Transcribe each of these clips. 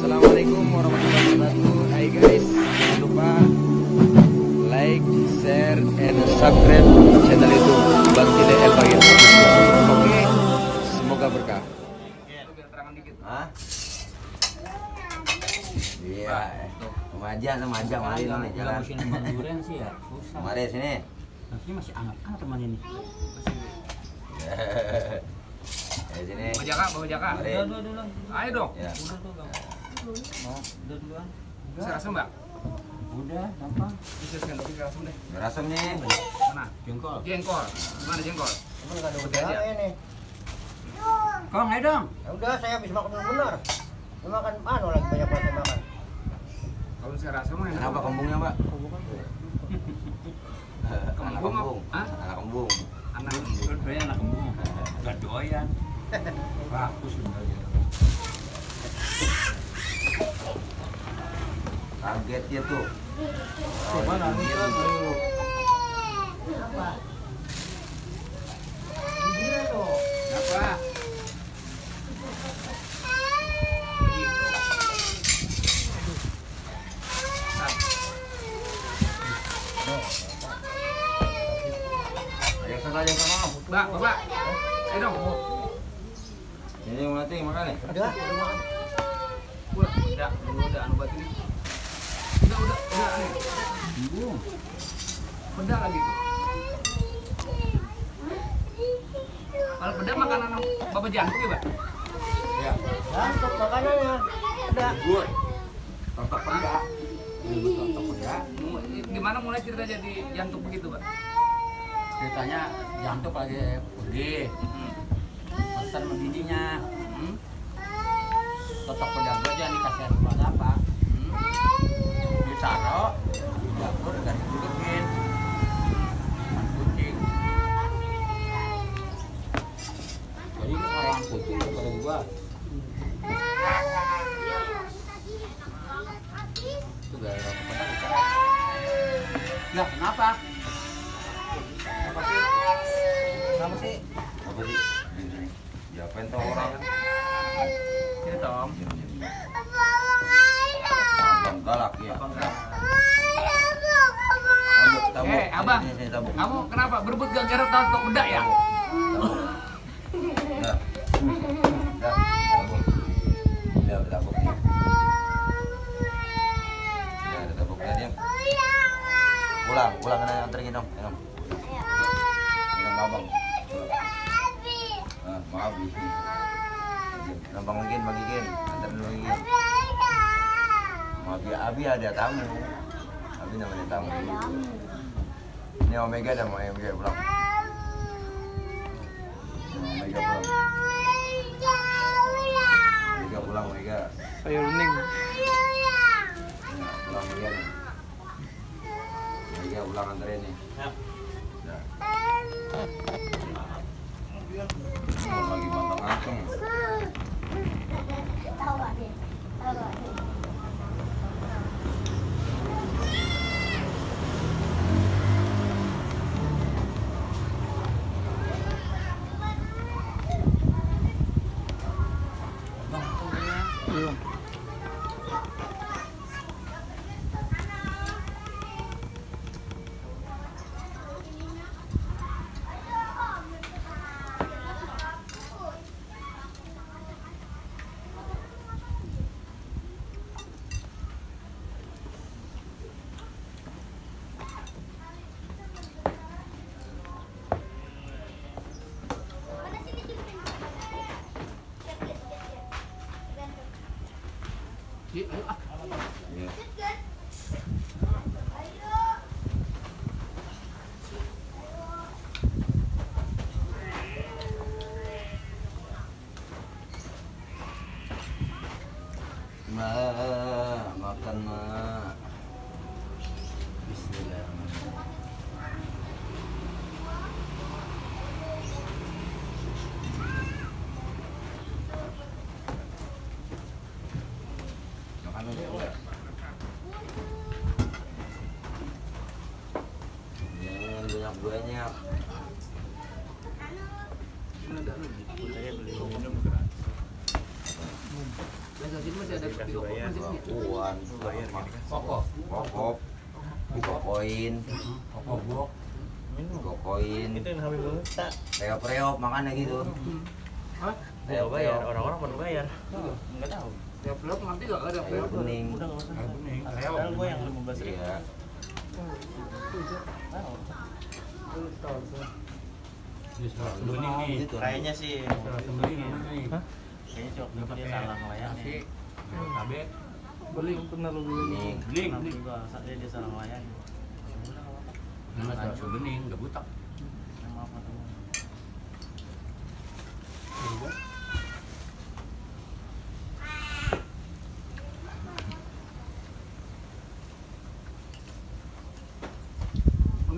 Assalamualaikum warahmatullahi wabarakatuh. Hai guys, jangan lupa like, share, and subscribe channel YouTube Bang Tile El Bagir. Oke, semoga berkah. Hah? Iya, remaja mari nih jalan. Musim durian sih ya, susah. Mari sini. Nasinya masih hangat teman ini. Sini. Bawa jaka. Mari. Dulu. Ayo dong. Ya. Udah tuh, Bang. Mau udah duluan. Bisa rasem mbak? Udah, gampang. Bisa sendok ke rasem deh. Berasam nih. Mana? Jengkol. Jengkol. Mana jengkol? Emang nggak ada Oke aja. udara ini. Kong, ayo dong. Ya udah, saya habis makan benar. Makan lagi banyak banget makan. Kalau saya rasem enak. Kenapa kembungnya, Pak? Anak Kembung kembung. Hah? Anak kembung. Anak Dua-duanya anak kembung. Gak doyan. Bagus bener ya. Kaget dia tuh. Coba nanti kan dulu. apa? Ayo sana aja sama. Bapak. Ayo dong. Ini mau nanti makan nih. Udah makan. Udah anu buat ini. Udah nih. Kembung. Peda lagi tuh. Kalau peda makanan Bapak jantung ya, Pak? Ya. Untuk makanannya. Udah. Good. Tetap enggak. Gimana mulai cerita jadi jantung begitu, Pak? Ceritanya jantung lagi pergi. Pesan sama bininya. Tetap pedang aja dikasih apa? Ditaruh di dapur dan didudukin. Makan kucing. Jadi orang kucing daripada gua. Itu gara-gara pedang kan. Lah, kenapa? Apa sih? Apa sih? Diapain tuh orang? Sini, Tom. Abang galak ya. Tabuk. Abang. Sini, tabuk. Kamu kenapa berebut gara-gara tahu beda ya? Tabuk. Dah. Dah, tabuk. Dah, tabuk nih. Dah, tabuk dah diam. Pulang anterin dong. Minum abang. Maaf. Gampang bagiin. Antar dulu lagi. Maaf ya, Abi ada tamu. Abi namanya tamu. Ini Omega dan Omega pulang. Omega pulang. Omega. Ayo running. Pulang Omega nih. Omega pulang anterin nih. Dah. Lagi matang anteng. Ayo, Iya. Makan mah. Bismillahirrahmanirrahim. Makan dulu ya. Jangan banyak banyak. Ada lagi. Saya beli minum Jadi masih ada kopi kok masih punya. Puan, Kokok. kokop, dikokoin, Kokok. dikokoin, Itu yang hamil dulu. Tak. reop-reop makannya gitu. Hah? Saya bayar, orang-orang baru bayar. Enggak tahu. Ya belum nanti enggak ada Air bening. Udah enggak usah. kuning. Padahal gue yang 15.000. Iya. Bening nih. Gitu. Kayaknya sih. Bening nih. Kayaknya cok itu dia salah ngelayannya. Cabe. Beling pernah lu Bening. Beling. Kenapa juga saatnya dia salah ngelayan. Nama susu bening, enggak butak. Maaf teman.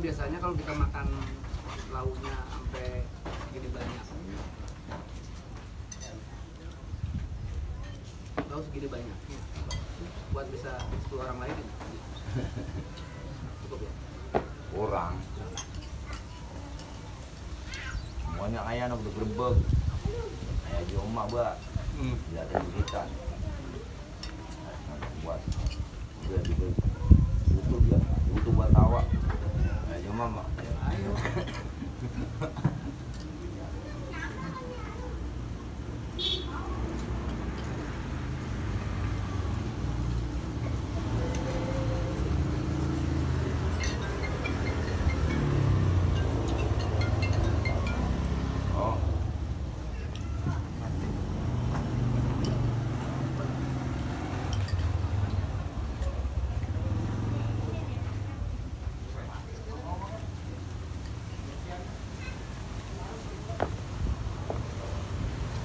Biasanya kalau kita makan lauknya sampai segini banyak, lauk segini banyaknya, buat bisa 10 orang lain cukup ya. Kurang. Semuanya kayak anak udah gerebek. Kayak Joma, Mbak. Tidak ada duitan. Buat udah juga butuh dia, butuh buat tawa. Kayak Joma, Mbak. Ayo. Oh.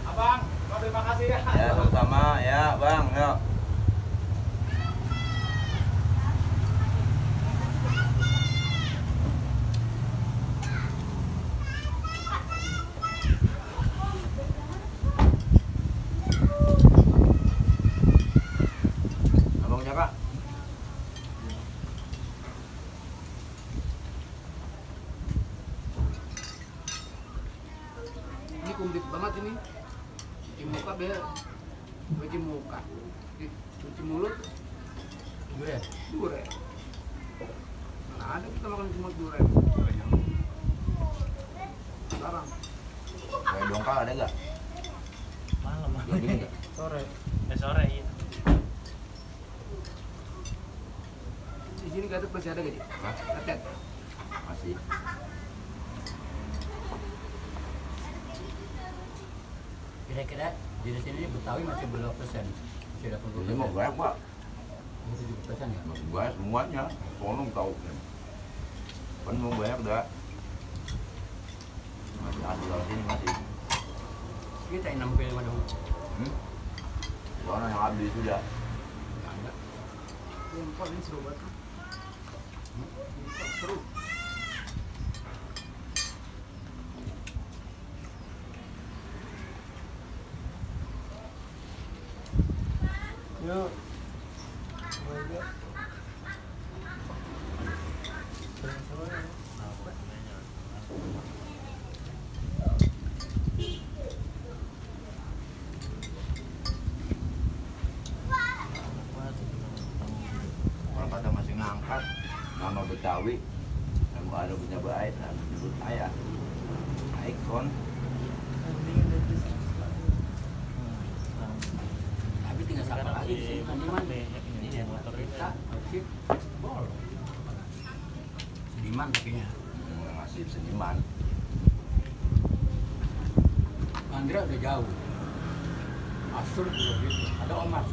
Abang, terima kasih ya. Ya, sama ya, Bang. Yuk. Abangnya, Pak. Ini komplit banget ini. Cuci muka biar cuci muka, cuci mulut, durian. Mana ada kita makan cuma durian? Sekarang Kayak dongkal ada nggak? Malam. Yang gini nggak? Sore. Sore iya. di sini gatot masih ada gak sih? Hah? Gatot. Masih. Kira-kira di sini Betawi masih berapa persen? Masih 80%. Ini mau banyak, Pak. 70% ya? Banyak semuanya. Tolong tahu. Penuh banyak dah. Masih ada di sini masih. Kita yang nampil mana? Soalnya yang habis sudah. Ada. Impor ini seru banget. Impor seru. Yuk. Orang kata masih ngangkat nama Betawi. Dan kalau ada punya baik, dan menurut saya ikon. Tapi tinggal siapa lagi sih? Seniman. Ini motor Kita, Ocit, Bol. Seniman tapi ya. Ngasih seniman. Andrea udah jauh. Asur juga gitu. Ada Omar.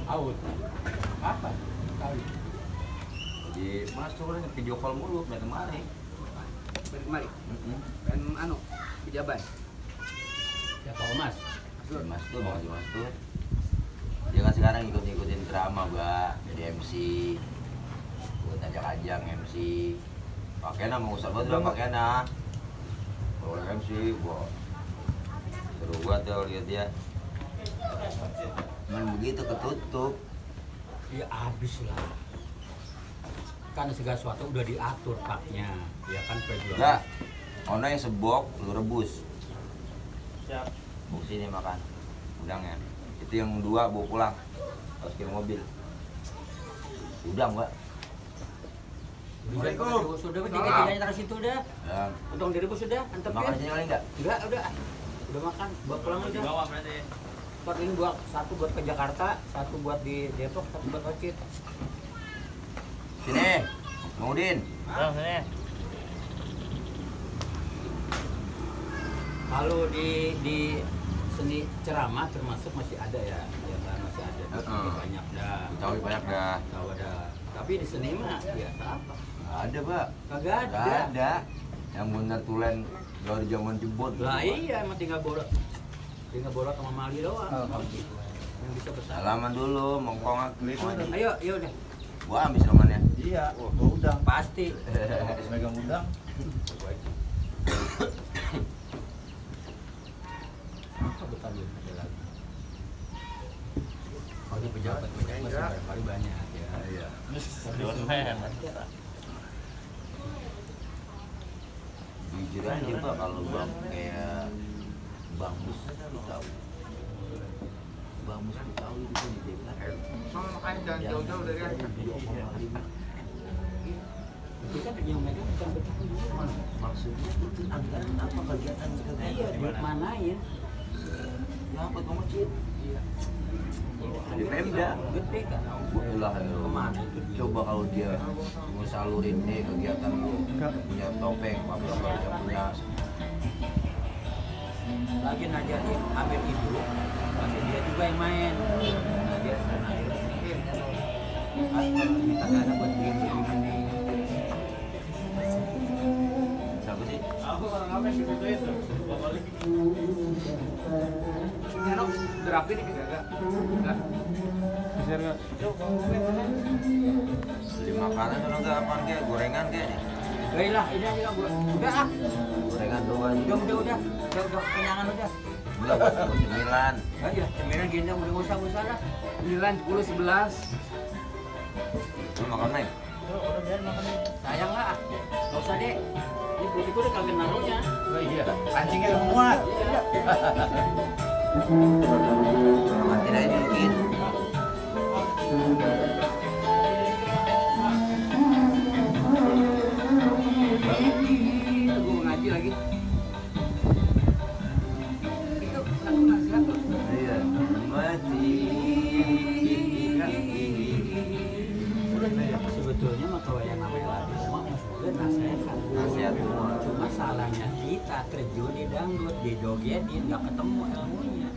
Out. Apa? Kali. Di Mas coba video call mulu dari kemarin. Balik kemari. Kan anu pejabat. Siapa Omas? Mas tuh mau si Mas tuh. Dia kan sekarang ikut-ikutin drama, Mbak. Jadi MC. Buat ajak-ajak MC. Pakai nama Ustaz Badra, pakai nama. Kalau MC, gua seru banget tuh lihat dia. Cuman begitu ketutup. Ya habis lah. Kan segala sesuatu udah diatur paknya. Ya kan perjuangan. Enggak. Ono yang sebok, lu rebus. Siap. Buk sini makan. Udangnya. Itu yang 2 bawa pulang. Harus kirim mobil. Udah enggak? Sudah tiga-tiganya taruh situ udah. Ya. Potong direbus sudah, Makan antepin. sini kali enggak? Enggak, udah makan, bawa pulang Di aja. bawah berarti. Buat ini satu buat ke Jakarta, satu buat di Depok, satu buat Ocit. Sini. Mang Udin. Bang, sini. Kalau di seni ceramah termasuk masih ada ya, masih ada. Banyak dah. Betawi banyak dah. Tahu ada. Tapi di seni mah biasa apa? Nggak ada, Pak. Kagak Nggak ada. ada. Yang bener tulen dari zaman jebot. Lah iya, emang tinggal bolot. Tinggal bolot sama Mali doang. Yang bisa besar. Salaman dulu, mongkong klik. Ayo, ya udah. Gua ambil salamannya. Iya, gua udang. Pasti. Habis megang udang. Apa Betawi ada lagi? Oh, di pejabat masih banyak ya. Iya. Dewan. Jujur aja Pak, kalau bang kayak Bang Mus Betawi. Bang Mus Betawi itu di DKI. Sama makanya jangan jauh-jauh dari aja. Itu kan yang mereka bukan Betawi. Maksudnya itu anggaran apa kegiatan Iya, dimanain? Ya buat masjid. Iya. Di Pemda. Gede kan? Itulah Kemana itu? coba kalau dia mau salurin nih kegiatan punya topeng, punya Lagi ngajarin ambil ibu, tapi dia juga yang main. Nah, dia sana minta dana buat bikin ini. siapa sih? Aku orang apa sih itu? Bapak lagi. Ini udah rapi nih kagak? Enggak. Beli makanan kalau nggak apaan kayak gorengan kayak nih. Baiklah, ini aja gua. Udah ah, Gorengan doang. udah kenyangan udah. Enggak buat cemilan. Ah, iya, cemilan gendang udah nggak usah lah. 9, 10, 11. Lu makan naik? Udah biar makan. Sayang lah, nggak usah deh. Ini putih udah kagak naruhnya. Oh iya, pancingnya udah muat. Nanti aja dikit. Gue ngaji lagi. Itu lagu nasihat tuh. Iya. Mati. Sebetulnya mah kalau yang namanya lagu semua sudah nasihat. Nasihat semua. Cuma salahnya kita terjun di dangdut, di jogetin, nggak ketemu ilmunya.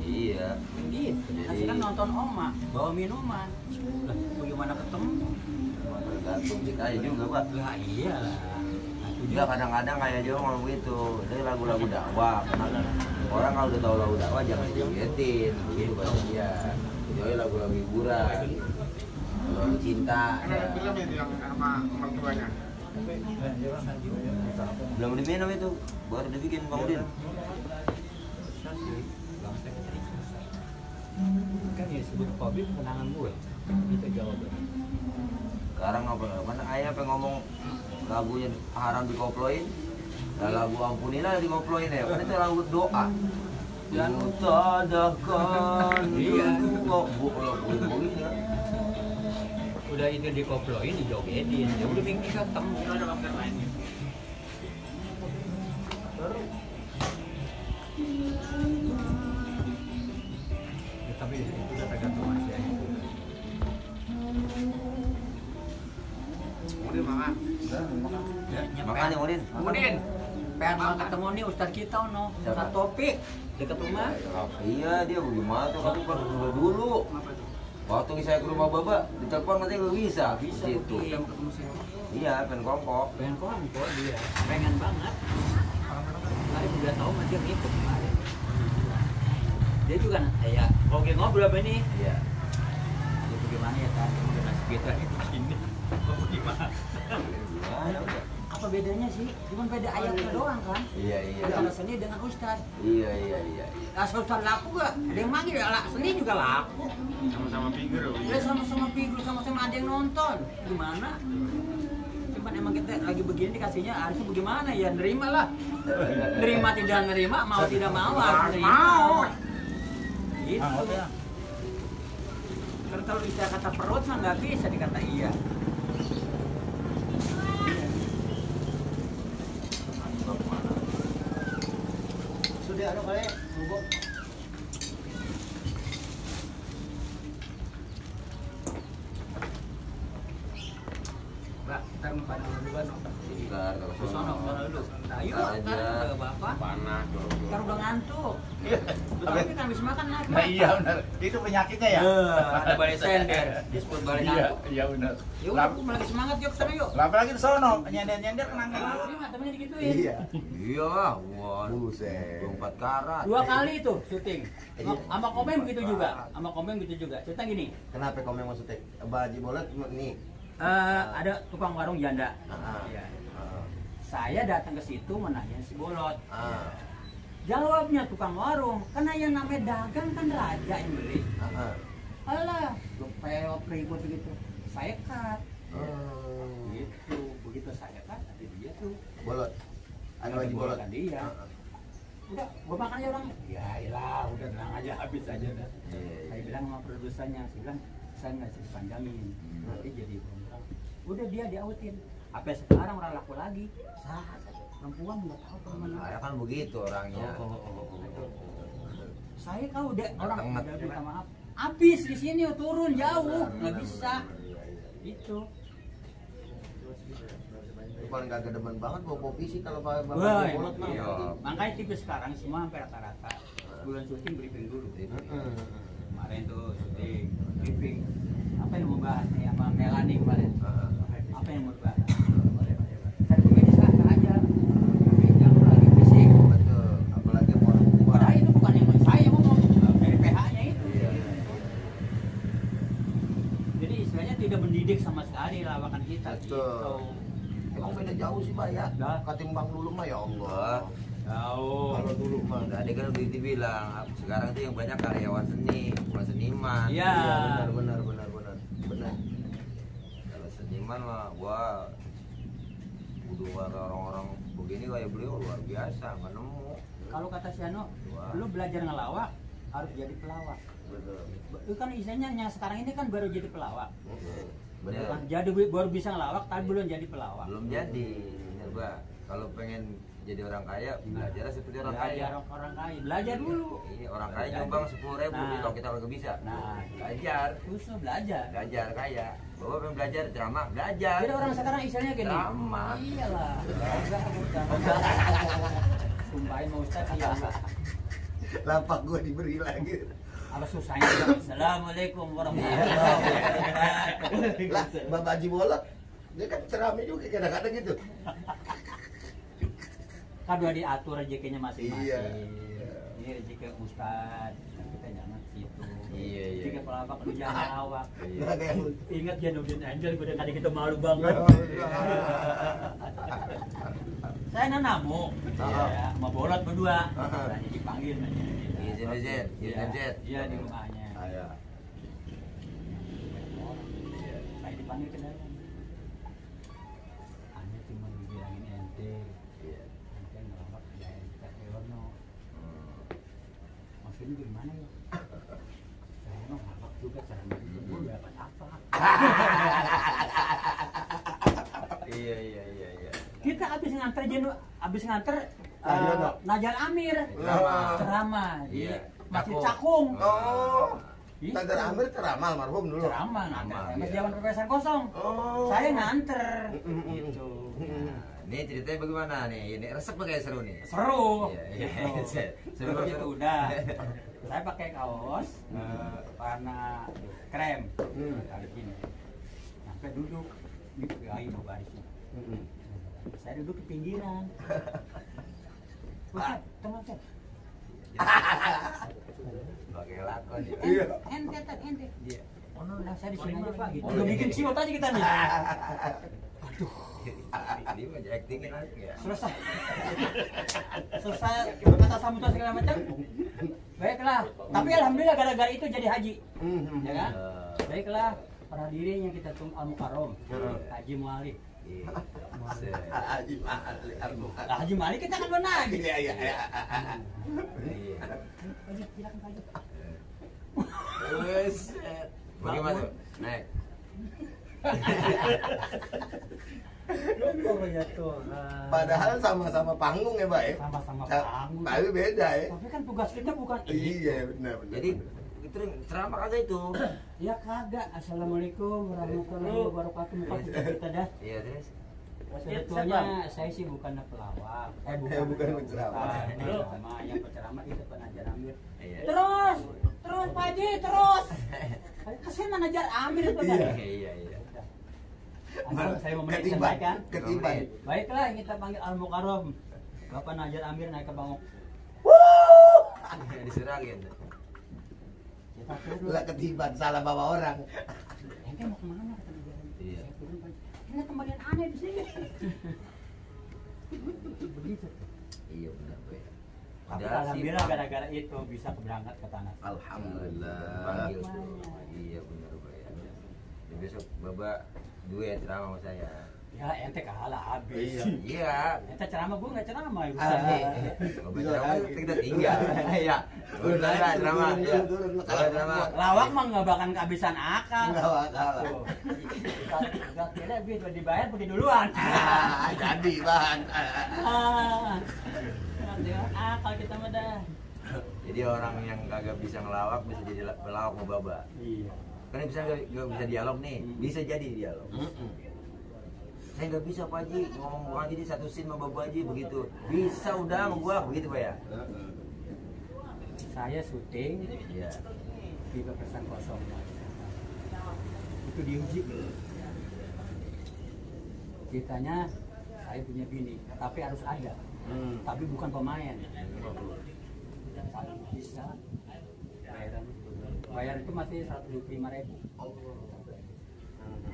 Iya. Gitu. Kasih kan nonton oma, bawa minuman. Lah, bagaimana ketemu? Tergantung kita aja juga Pak. Lah iya. Juga kadang-kadang kayak dia ngomong gitu. Ini lagu-lagu dakwah. Karena orang kalau udah tahu lagu dakwah jangan dijogetin. Gitu kata dia. Jadi lagu-lagu hiburan. Lagu cinta. Kan ada film itu yang sama orang tuanya. Belum diminum itu. Baru dibikin Bang Udin. Kan ya disebut kopi kenangan gue. Itu jawabannya. Sekarang apa? Mana ayah pengen ngomong lagunya haram dikoploin. Dan lagu ampunilah dikoploin ya. Kan itu lagu doa. Dan utadakan Iya. kok bu ya. Udah itu dikoploin, dijogetin. Ya udah bikin ketemu. Ada makan lainnya. Ya, tapi itu udah tergantung aja. Kemudian makan. Ya, Makan ya Udin. Kemudian pengen mau ketemu nih Ustadz kita no. Siapa? Ustadz Topik dekat rumah. Iya dia bagaimana tuh kan udah dulu. apa tuh? Waktu saya ke rumah Baba, ditelepon katanya nggak bisa. Bisa Gitu. Jam ketemu sini. Iya, pengen kongkok. Pengen kongko dia, pengen banget. Kemarin udah tahu mah dia ngikut kemarin. Dia juga kayak oke ngobrol apa nih? Iya. Dia bagaimana ya kan? Udah nasi kita ini. Gimana? Gimana udah? Apa bedanya sih? Cuman beda ayatnya doang kan? Iya iya. Ada alasannya dengan Ustadz. Iya iya iya. Asal Ustadz laku gak? Ada yang manggil ya, seni juga laku. Sama-sama figur. Udah sama-sama figur, sama-sama ada yang nonton. Gimana? Cuman emang kita lagi begini dikasihnya harusnya bagaimana ya? Nerima lah. Nerima tidak nerima, mau tidak mau harus nerima. gitu. Ah, oke. Kan kalau bisa kata perut mah nggak bisa dikata iya. Sudah anu kali bubuk. Mbak, ntar padang duluan. Bentar, kalau Ke sono dulu. Nah, yuk, Ntar ntar aja. ke bapak. Panas, jorok. Ntar udah ngantuk. Iya. Tapi kan habis makan lagi. Nah iya benar. Itu penyakitnya ya. Ada balik sender, disebut balik Iya, ngantuk. iya benar. Ya udah, aku lagi semangat yuk sana yuk. Lah apalagi di sono, nyender-nyender kenangan. Terima temennya digituin. Iya. Iya, wah. Buset. 24 karat. 2 kali itu syuting. Iya. Sama Komeng begitu juga. Sama Komeng begitu juga. Cerita gini, Kenapa komen maksudnya? Baji bola nih. ada tukang warung janda. Ah. Iya. Saya datang ke situ menanya si Bolot. Ah. Jawabnya tukang warung, karena yang namanya dagang kan raja yang beli. Ah. Alah, lu peot ribut gitu. Saya cut. Hmm. Gitu, begitu saya cut, tadi dia tuh. Bolot. Anu baji bolot. Kan dia. Ah. Udah, gua makan aja orang. Ya iyalah, udah tenang aja, habis aja dah. Saya bilang sama produsernya, saya bilang saya nggak bisa dipanjangin, nanti jadi orang. Udah dia diautin. Apa sekarang orang laku lagi? Saat perempuan nggak tahu kemana. Saya kan begitu orangnya. Saya kalau udah orang Tengah. udah minta maaf, habis di sini turun jauh, nggak bisa. Itu. Itu paling kagak demen banget bawa kopi sih kalau bawa Wah, baji bolot mah. iya. Makanya tipis sekarang semua hampir rata-rata bulan syuting briefing dulu. Kemarin tuh syuting briefing. Apa yang mau bahas nih sama Melanie kemarin? Apa yang mau bahas? Saya begini silahkan aja. Tapi jangan lagi fisik. Betul. Apalagi mau orang tua. Padahal itu bukan yang saya ngomong dari PH-nya itu. Iya. Jadi istilahnya tidak mendidik sama sekali lawakan kita. Betul. Gitu. Emang beda jauh sih, Pak ya. Dah. Ketimbang dulu mah ya Allah. Wah. Jauh. Kalau dulu mah Tadi kan udah dibilang, sekarang tuh yang banyak karyawan seni, bukan seniman. Iya. benar. Benar. Kalau seniman mah, wah, udah ada orang-orang begini kayak beliau luar biasa, nggak nemu. Kalau kata si Ano, Wah. lu belajar ngelawak harus jadi pelawak. Betul. Itu kan istilahnya yang sekarang ini kan baru jadi pelawak. Bener. Kan jadi baru bisa ngelawak tapi belum jadi pelawak. Belum jadi, bener Mbak. Kalau pengen jadi orang kaya, belajar seperti orang kaya. Belajar orang kaya, belajar dulu. Iya, orang kaya nyumbang 10.000 Nah. kalau kita nggak bisa. Nah, Belajar, terus lu belajar. belajar kaya. Bapak pengen belajar drama, belajar. Jadi orang sekarang istilahnya gini. Drama. Iyalah. Enggak. Sumpahin mau Ustaz iya. Lapak gua diberi lagi. Apa susahnya? Assalamualaikum warahmatullahi wabarakatuh. Lah, Bapak Haji Bolot. Dia kan ceramah juga kadang-kadang gitu. Kan udah diatur rezekinya masing-masing. Iya. Ini rezeki Ustaz, kita jangan ke situ. Iya. Rezeki pelawak lu jangan lawak. Nggak kayak lu. Ingat ya Nurdin Angel, gue udah kita malu banget. Saya nanamu, ya, mau bolot berdua, tanya dipanggil nanya. Izin, Iya di rumahnya. Saya. Saya dipanggil ke dalam. Anda cuma dibilangin ente, ente ngelawak ya kita Kewono. Maksudnya gimana ya? Saya mau ngelawak juga cara gue dapat apa? Iya. Kita abis nganter Adiono. Najal Amir ceramah di Iya. Masjid Cakung. Cakung. Oh. Gitu. Tante Amir ceramah almarhum dulu. Ceramah nganter Ceramah, Mas iya. zaman Profesor kosong. Oh. Saya nganter gitu. Nah, ini ceritanya bagaimana nih? Ini resep kayak seru nih. Seru. Iya. Gitu. Seru Begitu udah. Saya pakai kaos warna krem. Kali ini. Sampai duduk di kayu barisnya. Saya duduk di pinggiran. Ustaz, teman saya. Pakai lakon ya. Iya. Ente. Dia. Oh, nah, saya di sini aja Pak gitu. Udah bikin siwot aja kita nih. Ini mah actingin aja ya. Selesai berkata sambutan segala macam. Baiklah. Tapi alhamdulillah gara-gara itu jadi haji. Ya kan? Baiklah. Para hadirin yang kita tunggu Al-Mukarram. Haji Mualif. Iya. Haji Mali Arbuhan. Lah Haji Malik kita kan belum nagih. Iya. Iya. Silakan Pak Haji. Buset. Bagaimana tuh? Naik. Pokoknya tuh. Padahal sama-sama panggung ya, Pak ya. Sama-sama Ta- panggung. Tapi beda ya. Tapi kan tugas kita bukan Iya, benar benar. Jadi itu ceramah kagak itu. Ya kagak. Assalamualaikum warahmatullahi wabarakatuh. Muka kita dah. Iya, terus. Sebetulnya saya sih bukan pelawak. Bukan penceramah. Penceramah. Yang penceramah itu Najar Amir. Iya. Terus Pak Haji, terus. Kasihan Najar Amir itu kan. Iya, iya. Asal saya mau Ketiban, menyampaikan. ketiban. Baiklah, kita panggil Al Mukarram. Bapak Najar Amir naik ke bangku. Diserangin. Kita turun. Lah ketiban salah bawa orang. Ente mau kemana? Kata Najar Amir. Iya. Saya turun, Pak. Ini kembalian aneh di sini. Begitu. Iya benar, Pak. Tapi Padahal sih, alhamdulillah Pak. gara-gara itu bisa berangkat ke tanah. Alhamdulillah. Panggil tuh. Iya benar, Pak. Ya, besok Bapak duet ceramah sama saya. Ya ente kalah habis. Iya. Iya. Ente ceramah gua nggak ceramah ya. Bapak ceramah kita tinggal. Iya. Udah enggak ceramah. Iya. Kalau ceramah Lawak mah nggak bakal kehabisan akal. Nggak bakal. Tuh. Nggak kira duit udah dibayar pergi duluan. Jadi bahan. Akal kita mah dah. jadi orang yang kagak bisa ngelawak bisa jadi pelawak sama Baba. Iya. Kan bisa nggak bisa dialog nih, bisa jadi dialog. Saya nggak bisa Pak Haji ngomong bukan jadi satu scene sama Bapak Haji begitu. Bisa udah sama gua begitu Pak ya. Saya syuting Iya. di Pesan Kosong. Itu diuji. Ceritanya saya punya bini, tapi harus ada. Tapi bukan pemain. Saya bisa bayar itu masih 105.000.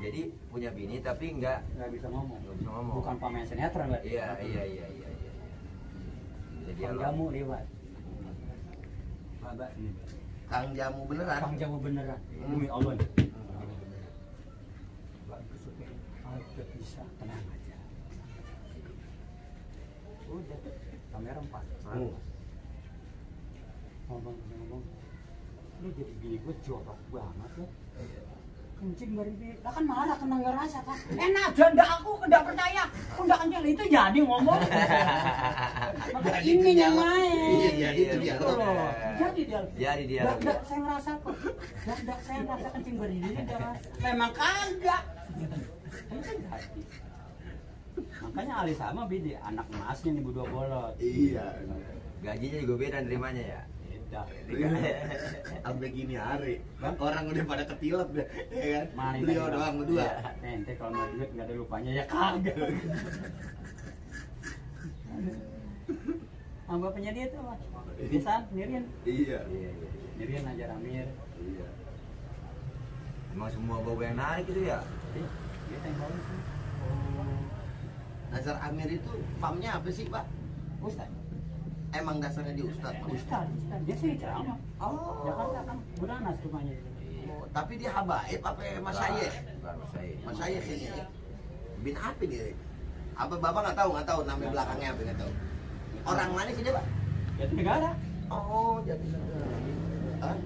Jadi punya bini tapi nggak Nggak bisa ngomong. Bukan pemain sinetron berarti. Iya. Bisa Kang dialog. Jamu lewat. Babak sini. Kang Jamu beneran. Kang Jamu beneran. Demi Allah. Kalau udah bisa tenang aja. Udah kamera 4. Ngomong. Ini jadi gini gue jorok banget ya. Kencing dari dia, lah kan marah kena nggak rasa kan? Enak janda aku nggak percaya, aku nggak kencing itu jadi ngomong. Maka Jadi ini itu yang dialog. main. Iya, itu Gitu dialog. loh. Jadi dia. Jadi dia. Dak saya ngerasa kok. Dak saya ngerasa kencing dari dia nggak rasa. Memang kagak. Ini kan jadi. Makanya Ali sama bini anak emasnya nih berdua bolot. Iya. Gajinya juga beda nerimanya ya. Beda. Sampai gini hari. Orang udah pada ketilep deh, ya kan? Mari, Beliau mari. doang berdua. Ente kalau mau duit nggak ada lupanya ya kagak. Sama bapaknya dia tuh apa? Biasa Nirian. Iya. Nirian Najar Amir. Iya. Emang semua Baba yang narik itu ya. Dia tengok sih. Nazar Amir itu famnya apa sih, Pak? Ustaz. Emang dasarnya di Ustadz, Pak? Ustaz. Dia sih ceramah. Oh. Jakarta kan Budanas rumahnya. Oh, tapi dia habaib apa Mas Syekh? Bukan Mas Syekh. Mas Syekh ini. Bin apa dia? Apa Bapak nggak tahu nama belakangnya apa nggak tahu. Orang mana sih dia, Pak? Jatinegara. Oh, jadi ah?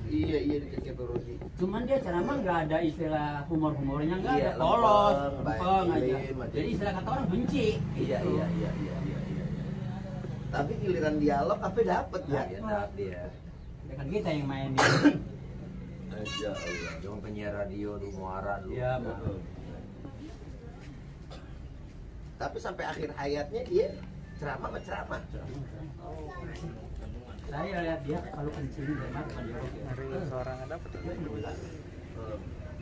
Iya di Jatinegara. Cuman dia ceramah nggak ada istilah humor-humornya, nggak Iya, ada polos, lempeng, lempeng aja. baik, macam Jadi itu. istilah kata orang benci. Iya. Tapi giliran dialog apa dapet ya? Iya, enak dia. Ya kan kita yang main di. Masya Allah. Cuma penyiar radio dulu muara dulu. Iya betul. Tapi sampai akhir hayatnya dia ceramah. Saya lihat dia kalau kencing memang bukan dia roket. Seorang ada apa tuh?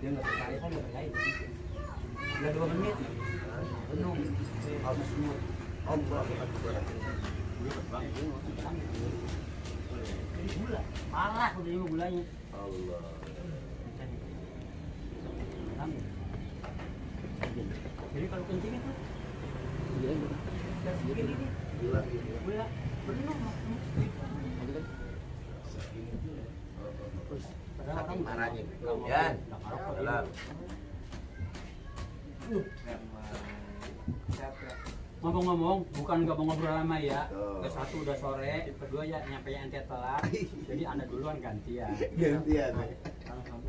Dia nggak percaya kan nggak percaya. Udah 2 menit. Penuh. Harus semua. Allah Akbar. Jadi gula. Parah udah juga gulanya. Allah. Jadi kalau kencing itu segini nih. Gila. Gula. Penuh. Saking marahnya. Yan. Dalam. Ngomong-ngomong, bukan nggak mau ngobrol lama ya. Oh. Ke satu udah sore, kedua ya nyampe ente telat. Jadi anda duluan gantian. Gantian.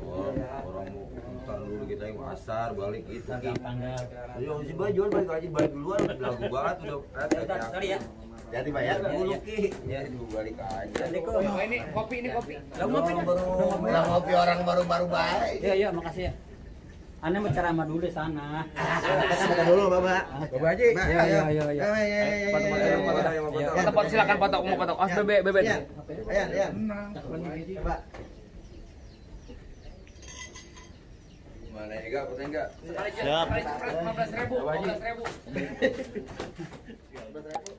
Orang mau utang dulu kita yang asar balik gitu. Gampang dah. Ayo si jual balik aja balik duluan lagu banget udah. Sorry ya. Jadi bayar Dulu ki. Ya dulu balik aja. Oh, ini kopi. Lah ngopi orang baru-baru baik. Iya, makasih ya. Anda mau ceramah dulu di sana. Kita dulu, Bapak. Bapak Haji. Iya. Foto, silakan foto, mau foto. Os bebek. Ayan. Coba. Mana enggak, foto enggak? Sekali 15.000. 15.000.